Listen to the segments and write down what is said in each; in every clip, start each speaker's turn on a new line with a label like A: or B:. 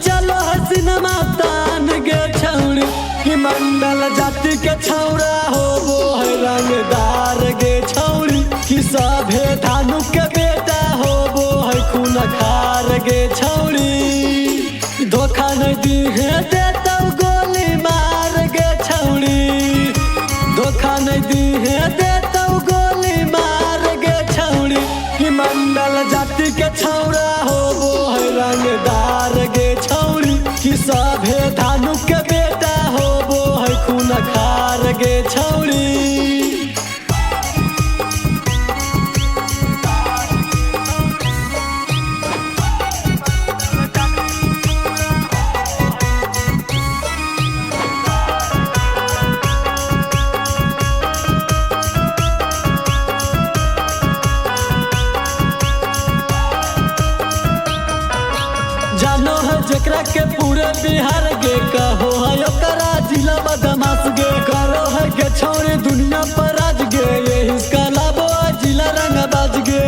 A: चलो है सिनेमा तान गे छौड़ी। कि मंडल जाति के छौड़ा होबो है रंगदार गे छौड़ी। कि सभे धानुक के बेटा होबो है खून खार गे छौड़ी। धोखा नहीं दी है देतौ गोली मार गे छौड़ी। धोखा नहीं दी है देतौ गोली मार गे छौड़ी। कि मंडल जाति के छौड़ा होबो है रंगदार गे छौड़ी। कि सभे धानुक के बेटा होबो है खून खार गे छौड़ी। जानो है जेकरा के पूरे बिहार गे, कहो है ओकरा जिला बदमाश गे। करो है गे छौड़ी दुनिया पर राज गे, यही इसका लाभो जिला रंगबाज गे।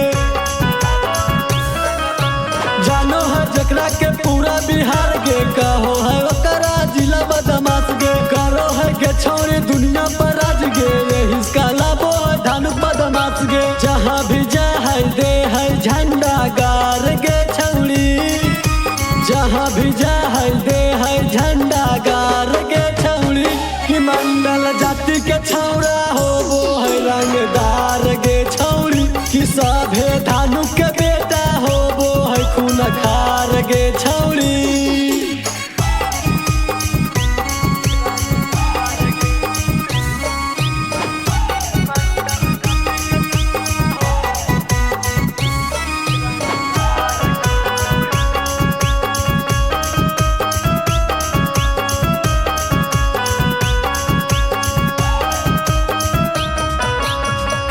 A: जानो है जेकरा के पूरा बिहार गे, कहो है ओकरा जिला बदमाश गे। करो है गे छौड़ी दुनिया पर राज गे, यही इसका लाभो धानुक बदमाश गे। जहाँ भी जा है दे है झंडा गार गे छौड़ी। जहाँ भी जा है दे है झंडा गार गे छौड़ी। कि मंडल जाति के छौड़ा होबो है रंगदार गे छौड़ी। कि सभे धानुक के बेटा होबो है खून खार गे छौड़ी।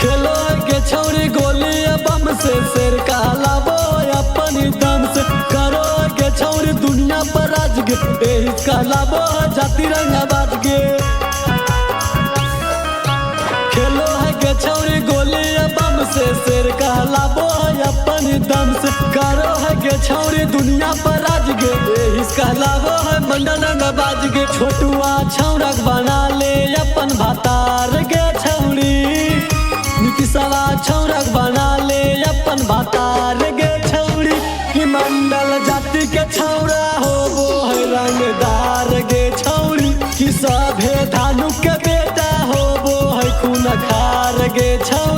A: खेलो के छौड़ी गोली बम से, शेर का लाबो अपन दम से। करो के छौड़ी दुनिया पर राज गे, एही का लाबो जाति रंगबाज गे। खेलो है के छौड़ी गोली बम से, शेर का लाबो अपन दम से। करो है के छौड़ी दुनिया पर राज गे, एही का लाबो है मंडल रंगबाज गे। छोटुआ छौड़क बना ले अपन भातार गे छौड़ी। नीतीशवा छौड़क बना ले अपन भातार गे छौड़ी। कि मंडल जाति के छौड़ा होबो है रंगदार गे छौड़ी। कि सभे धानुक के बेटा होबो है खून खार गे छौड़ी।